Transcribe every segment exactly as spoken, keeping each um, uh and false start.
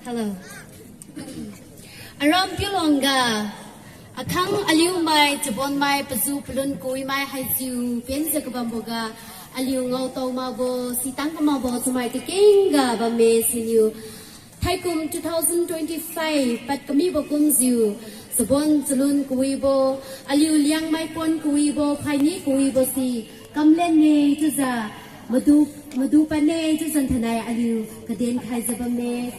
Hello. Aram piulongga, akhang aliu mai, chabon mai, pazu palun kui mai haijiu penjiu kabamboga, aliu ngaotao makbo, sitang kamakbo chamai takengga bamme siniu. Thaikum two thousand twenty-five pad kamibo kumjiu, chabon chalun kawibo, aliu Liangmai pon kawibo, phaini kawibo si kamlenne chiujiu, madu, madu padne chiujiu thainai aliu kaden khaijiu bamme.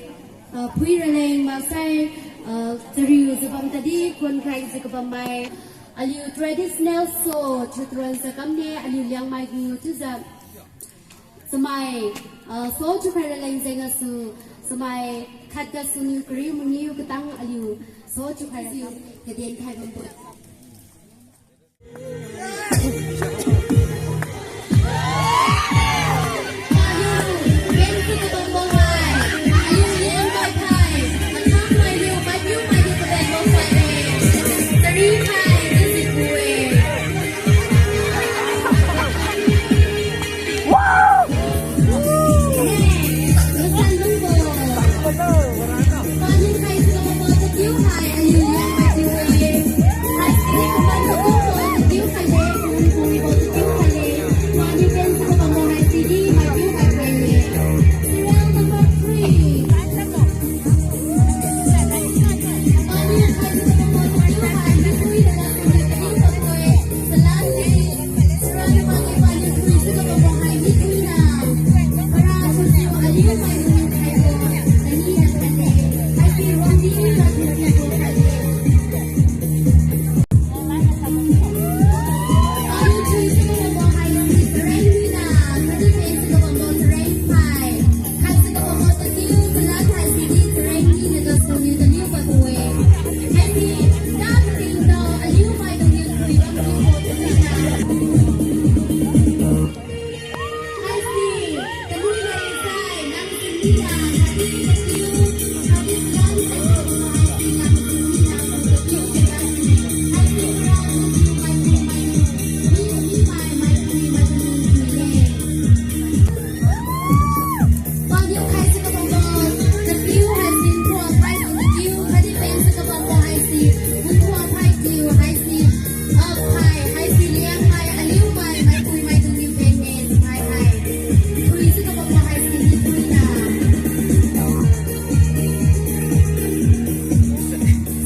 Ah, phui raleng maksai, ah, chariujiu bam tadi khon khaijiu kabammai. Aliu traditional show thiuturanjiu kamne aliu Liangmai gu chiujiu. Chamai, ah, show thiukhai raleng jeng gasu, chamai khat gasuniu kariu mangiu katang aliu show thiukhai raleng kaden khai bambo.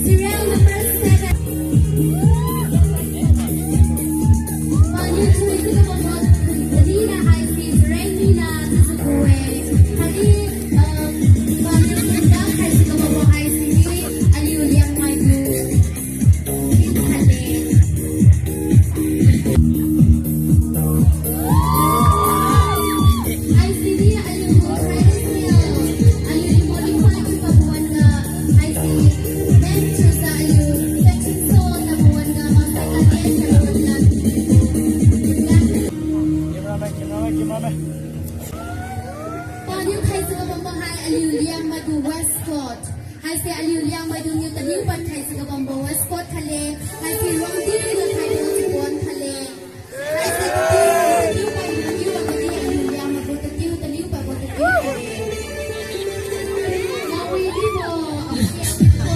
Serial number seven. Paniu thui chiu kabambo, Rina haisi, Rengmina chiujiu ku-e. Khatdi, uh, paniu thui da haisi kabambo haisi, aliu Liangmai gu. Paniu khaisi kabambo hai aliu Liangmai gu waistcoat. Haise aliu Liangmai dungniu taliu pad khaisi kabambo waistcoat khale. Haise ruang di di ga khai kabambo chabon khale. Haise taliu, taliu pad taliu pad di aliu Liangmai gu taliu, taliu pad bo taliu khale. Nawi di bo, awi di bo.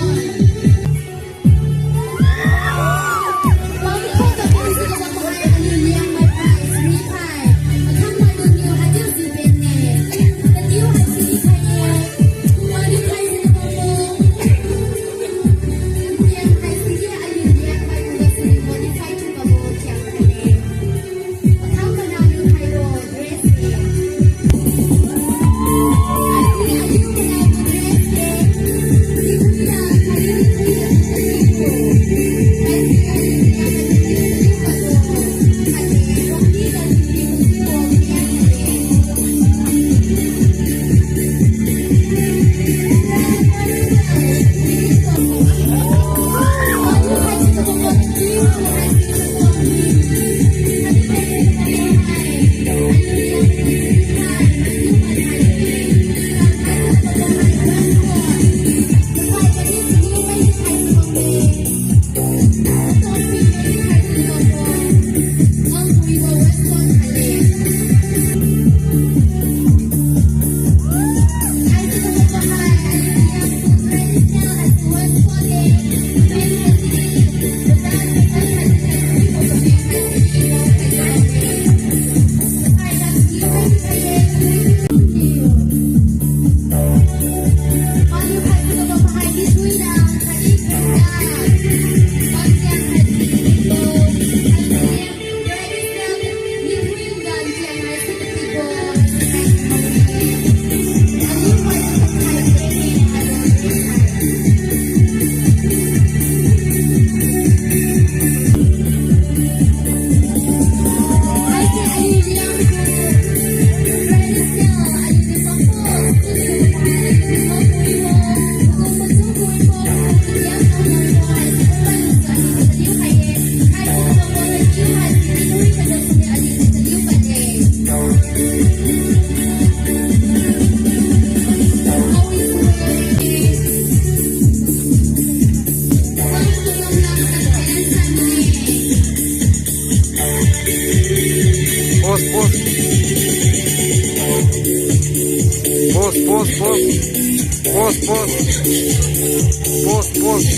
Pause, pause. Pause, pause.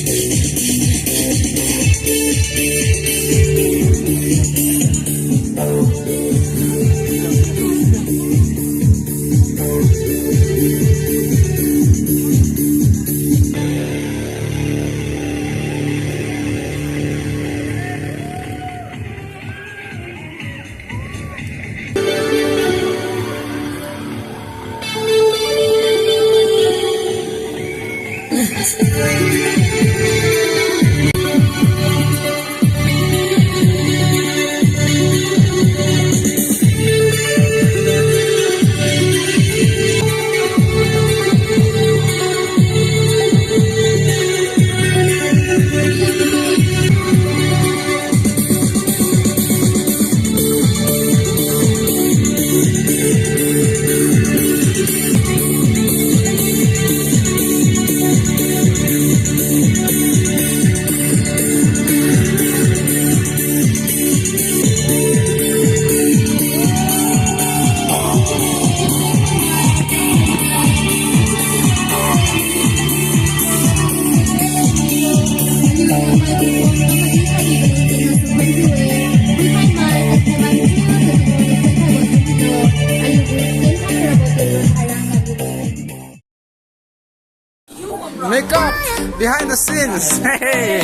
Makeup behind the scenes. Hey.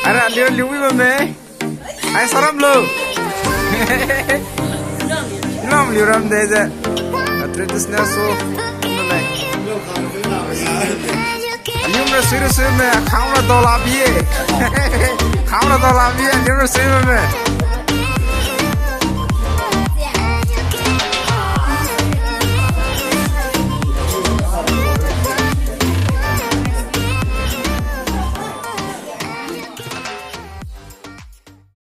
Ara, liu, liu wi bamme. Ai, saram lo. Nam liu ram de je. A traditional show. Aliu ra sui ra sui me, khang ra dola bi e. Khang ra dola bi e, aliu ra sui me.